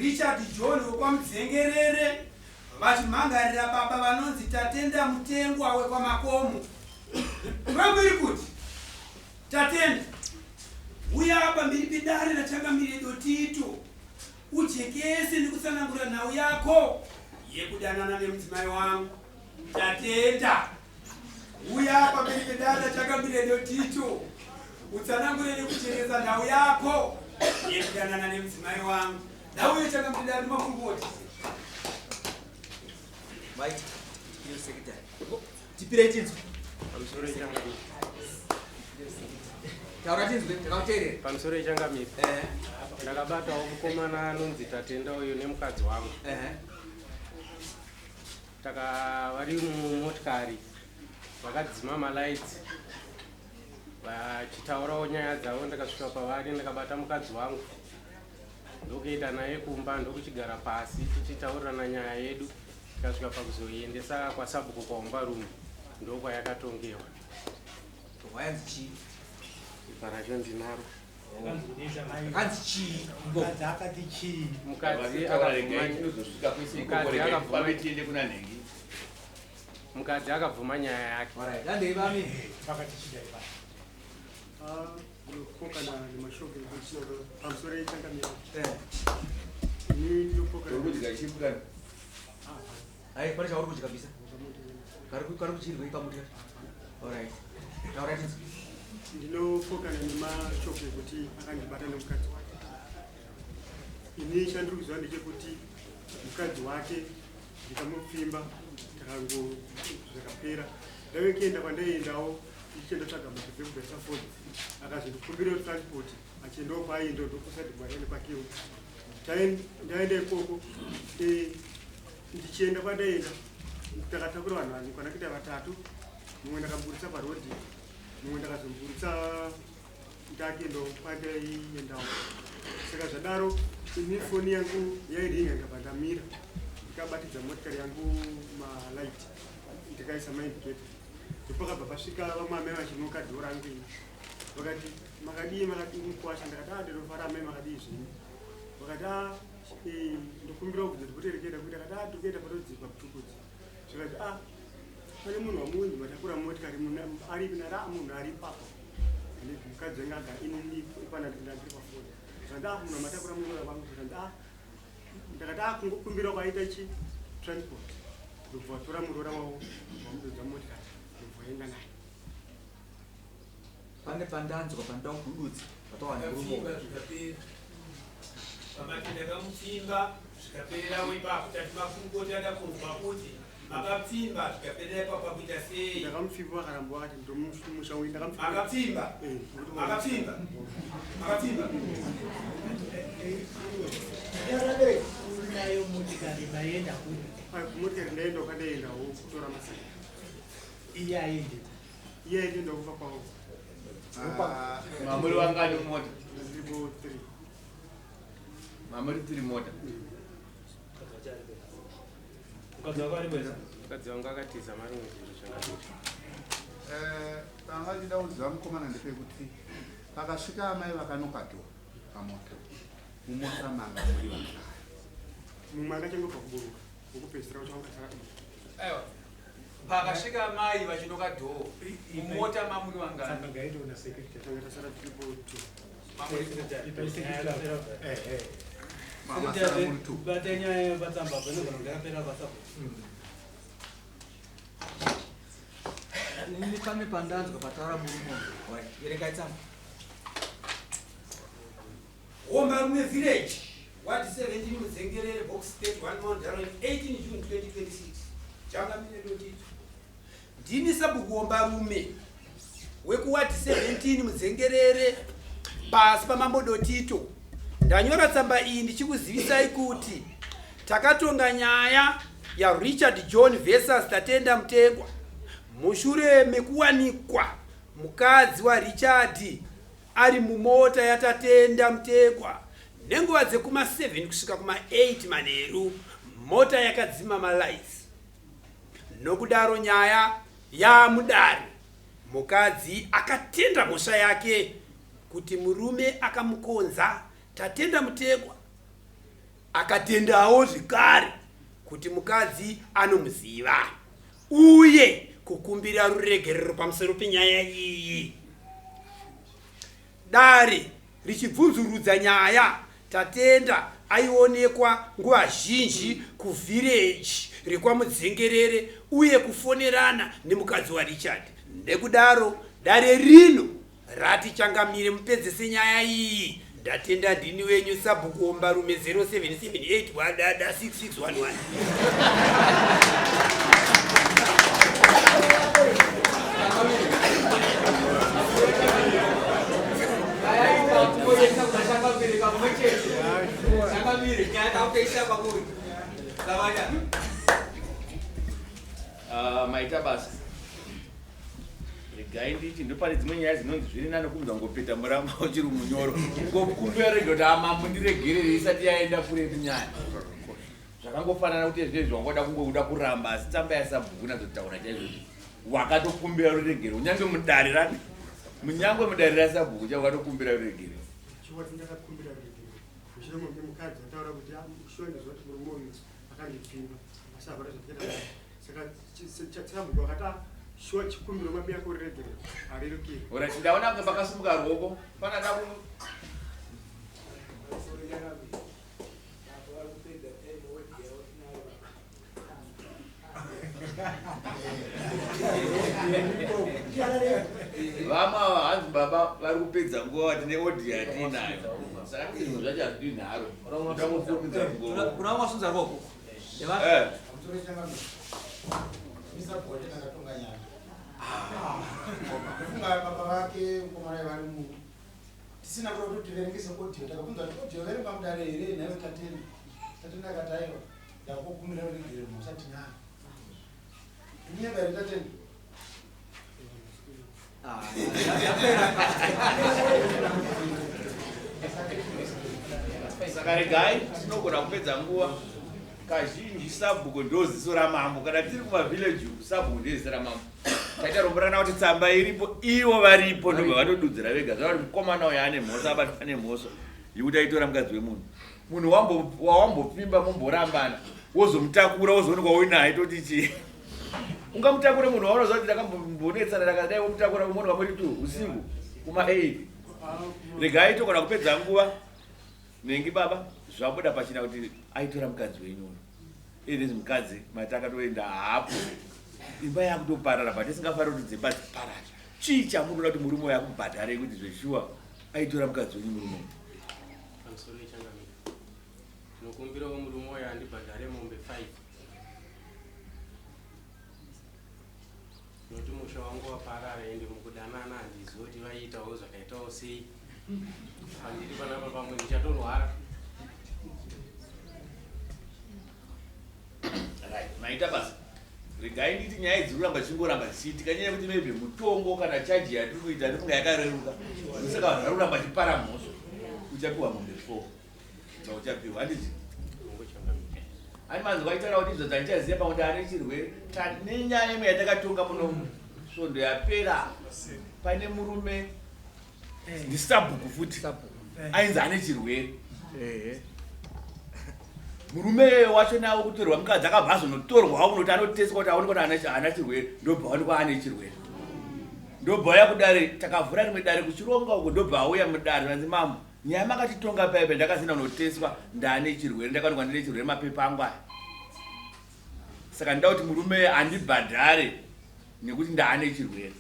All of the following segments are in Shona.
Richard John wekwaMudzengerere vachimhangarira baba vanonzi Tatenda Mutengwa wekwaMakomo. Vamwe iri kuti Tatenda, uya pamberi pedare raChangamire Dotito ujekese nekutsanangura nhau yako yekudanana nemudzimai wangu. Tatenda, uya pamberi pedare raChangamire Dotito utsanangure nekujekesa nhau yako yekudanana nemudzimai wangu. Nhau yeChangamire dare nemakurukota. Right. Secretary. Tipirei tinzwe. Pamusoro yechangamire. Taura tinzwe, takakuteerera. Pamusoro yechangamire. Eh. Ndakabatawo mukomana anonzi Tatenda uyu nemukadzi wangu. Eh. Taka vari mumotikari vakadzima malights vachitaurawo nyaya dzavo. Ndakasvika pavari ndakabata mukadzi wangu ndokuenda naye kumba ndokuchigara pasi tichitaurirana nyaya yedu tikasvika pakuzoiendesa kwasabhuku kwaUmbarume ndokwayakatongewa. Wayanzi chii? Ipa racho ndinaro. Kanzi chii? Mukadzi akati chii? Mukadzi Taura regai akabvuma tinozosvika kwese ikoko Mukadzi regai akabvuma. tifambe tiende kuna nhengi. Mukadzi akabvuma nyaya yake. Alright, handei vami. Vakati chidai va. Ndinopokana nemashoko ekuti pamusoro yechangamire. Eh. Ini ndinopokana. Uri kudya chii mukana? Hai, pane chauri kudya kabisa. Kari kari kuchirwei pamuti kacho. Alright. Taura tinzwe. Ndinopokana nemashoko ekuti akandibata nemukadzi wake. Ini chandiri kuziva ndechekuti mukadzi wake ndikamupfimba takango zvakapera. Ndave kuenda kwandaiendawo ndichiendotsvaga mari dzekubvarisa foni. Akazondikumbira transport achiendawo kwaaienda ndokusati mari kwakewo. Ndaenda ikoko ndichienda kwandaienda takatakura vanhu vanhu kuita vatatu. Mumwe ndakaburitsa parodhi, mumwe ndakazomuburitsa ndakuenda kwandaiendawo. Saka zvadaro ini foni yangu yairinga ndikabva ndamira ndikabatidza motikari yangu malight ndikaisa maindicator. Ndopakabva pasvika vamwe amai vachinoka dhoo rangu ini vakati makadii makadii mukwasha. Ndakati a ndinofara amai, makadii zvenyu? Vakati a ndokumbira kubvunza ndikuterekera kuti. Ndakati a ndikuenda patodzikwa Mutukudzi. Zvikati a pane munhu wamunzi matakura motikari aripi? Ndati a munhu ari ipapo mukadzi wanga agara ini ipana ndiri pafoni. Zvanzi a munhu wamatakura muroora wangu. Zvikanzi a ndakati a kungokumbira kwaita chi transport. Ndobva vatora muroora wavo vamudodza motikari ndobva vaenda naye. Pane pandanzwa panoda kugududza patawana Ndakapfimba murume. zvikapera. Pamati ndakamupfimba zvikapererawo ipapo. Tati makurukota ada kunzwa kuti makapfimba zvikaperera ipapo pakuita sei? Ndakamupfimba vakaramba vakati ndomusha uyu ndakamupfimba. Makapfimba? Eh. Makapfimba? Makapfimba? Nayo motikari maenda kuri? Motikari ndaenda kwandaiendawo kutora masai. Iye aende? Iye aitoenda kufa kwavo. Mamuri wangani mumota? Ndiripo three. Mamuri tiri mota. Mukadzi wako aripo here? Mukadzi wangu akatiza marimwe zvinhu zvakadii. Panga chida kuziva mukomana ndepekuti pakasvika amai vakanoka dhoo pamota, mumota manga muri vangani? Mumwe akachangobva kuburuka wokupedzisira wacho wangasara. Aiwa. Pakasvika mai vachinoka dhoo, mumota mamuri vangani? Tsamba ngaende kuna secretary. Tanga tasara tiripo two. Mamuri two. Ipai secretary. Ehe. Mamasara muri two. Bata nyaya patsamba apo inogona kunge yakapera pasapo. Ini pane pandanzwa pataura murume. Alright, verengai tsamba. Hombarume Village, Ward 17 Mudzengerere, Box 31 Mount Darwin, 18 June 2026. Changamire Dotito. Ndini sabhuku Hombarume wekuward 17 Mudzengerere pasi paMambo Dotito. Ndanyora tsamba iyi ndichikuzivisai kuti takatonga nyaya yaRichard John versus Tatenda Mutengwa mushure mekuwanikwa mukadzi waRichard ari mumota yaTatenda Mutekwa nenguva dzekuma7 kusvika kuma8 manheru, mota yakadzima malights. Nokudaro nyaya yaamudare. Mukadzi akatenda mhosva yake kuti murume akamukonza, Tatenda Mutekwa. Akatendawo zvekare kuti mukadzi anomuziva uye kukumbira ruregerero pamusoro penyaya iyi. Dare richibvunzurudza nyaya, Tatenda aionekwa nguva zhinji kuvhireji rekwaMudzengerere uye kufonerana nemukadzi waRichard. Nekudaro, dare rino rati changamire mupedzese nyaya iyi. Ndatenda ndini wenyu sabhuku Hombarume 0778 wadada 6611. Ah, maita basa regai nditi ndopane dzimwe nyaya dzinonzi zviri nani kunza ngopeta muramba uchiri munyoro ngokumbira rege kuti amambo ndiregerere isati yaenda kuretu nyaya zvakangofanana kuti zvinezvi wangoda kungoda kuramba asi tsamba yasabhuku nazotaura chaizvo kuti wakatokumbira ruregero unyange mudare ra munyangwe mudare rasabhuku cha wakatokumbira ruregero Chiwati ndakakumbira ruregero mushure mokunge mukadzi ataura kuti ah, shuwa ndizwa kuti murume uyu akandipfimba asi hapana zvatikaita naye. Saka sabhuku akati ah, shuwa chikumbiro mabiya kururegero harerukire. Alright, ndaona kunge pakasimuka ruoko panada ku Vamwe ava hanzi baba vari kupedza nguva vati neodhi yatiinayo saka kuti zvinhu zvacho hazvidi nharo ndakukurumidza Kuna vamwe vasunza ruoko. Eh. Ndofunga baba vake mukomana vari mu tisina kuda kuti tiverengese audio takabvunza kuti audio verengwa mudare here nhaiwe Tatenda Tatenda akati aiwa ndakukumbira ruregerero mhosva tinayo ndikunyeba here Tatenda Saka regai tinogona kupedza nguva kazhinji sabhuku ndoziso ramambo kana tiri kumavillage uku sabhuku ndeziso ramambo taita rombo rana kuti tsamba iripo ivo varipo ndobva vatodudzira vega zvava kuti mukomana uyo ane mhosva abatwa nemhosva yekuti aitora mukadzi wemunhu munhu wawambopfimba momborambana wozomutakura wozoonekwa uinaye toti chii ungamutakure munhu waunoziva kuti ndakambonetsana ndakadai womutakura umoonekwa muri tu usiku kuma 8 regai togona kupedza nguva Nengi baba zvabuda pachena kuti aitora mukadzi wenyu uyu. Iye mukadzi mati akatoenda hapo. Imba yakutoparara but isingafaniri kuti dzimba dziparare. Chii chamunoda kuti murume uyu akubhadhare kuti zveshuwa aitora mukadzi wenyu murume uyu? Pamusoro yechangamire. Ndinokumbirawo murume uyu andibhadhare mombe 5. Nokuti musha wangu waparara ende mukudanana handizivi kuti vaiitawo zvakaitawo sei pandiri panapa pamwe ndichatorwara. Right, maita basa. Regai nditi nyaya idzi kuramba dzichingoramba dzichiitika nyaya yekuti maybe mutongo kana chaji yatiri kuita ndinonga yakareruka. Saka vanhu vari kuramba vachipara mhosva. Uchapiwa mombe 4. Uchapiwa handiti? Ani manzwa aitaura kuti izvo dzandichaziva pamwe kuti ane chirwere nenyaya imwe yatakatonga muno svondo yapera pane murume ndisabhuku futi ainzi ane chirwere murume wacho nawo kutorwa mukadzi akabva azonotorwawo kunoti anoteswa kuti aonekwa kuti haana chirwere ndobva aonekwa ane chirwere ndobva auya kudare takavhura rimwe dare kuchironga uko ndobva auya mudare vanzi mambo Nyaya makatitonga paya paya ndakazenda kunoteswa ndane chirwere ndakaonekwa ndine chirwere mapepa angu aya saka ndida kuti murume andibhadhare nekuti ndaane chirwere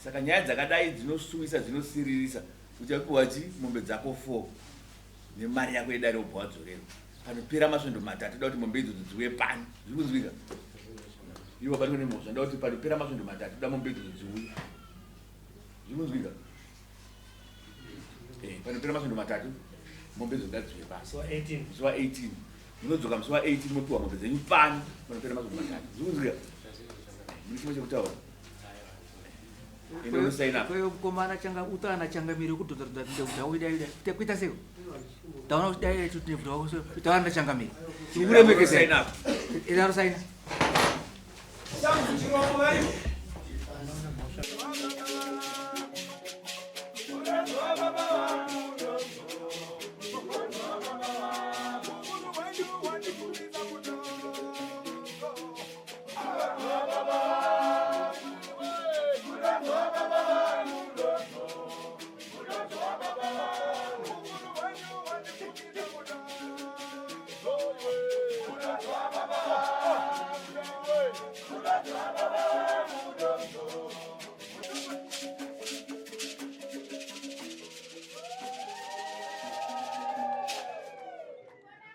saka nyaya dzakadai dzinosuwisa dzinosiririsa uchapiwa chi mombe dzako four nemari yako yedare wobva wadzorerwa panopera masvondo matatu da kuti mombe idzodzo dziuye pano zviri kunzwika iwe wabatwa nemhosva nda kuti panopera masvondo matatu da mombe idzodzo dziuye zviri kunzwika Eh, panopera masvondo matatu mombe idzo ngadziuye pano musi wa 18 munodzoka musi wa 18 mopiwa mombe dzenyu pano panopera masvondo matatu zvikunzwika mune chimwe chekutaura ende unosaina Kweyo mukomana changa utana changamire kudhodha dhodha ndebvu dzako idai idai kuita sei taona kuti dai dai ndebvu dzako so taona ndachangamire tikukuremekeza Unosaina apa. enda unosaina Samu Chirongo varimo.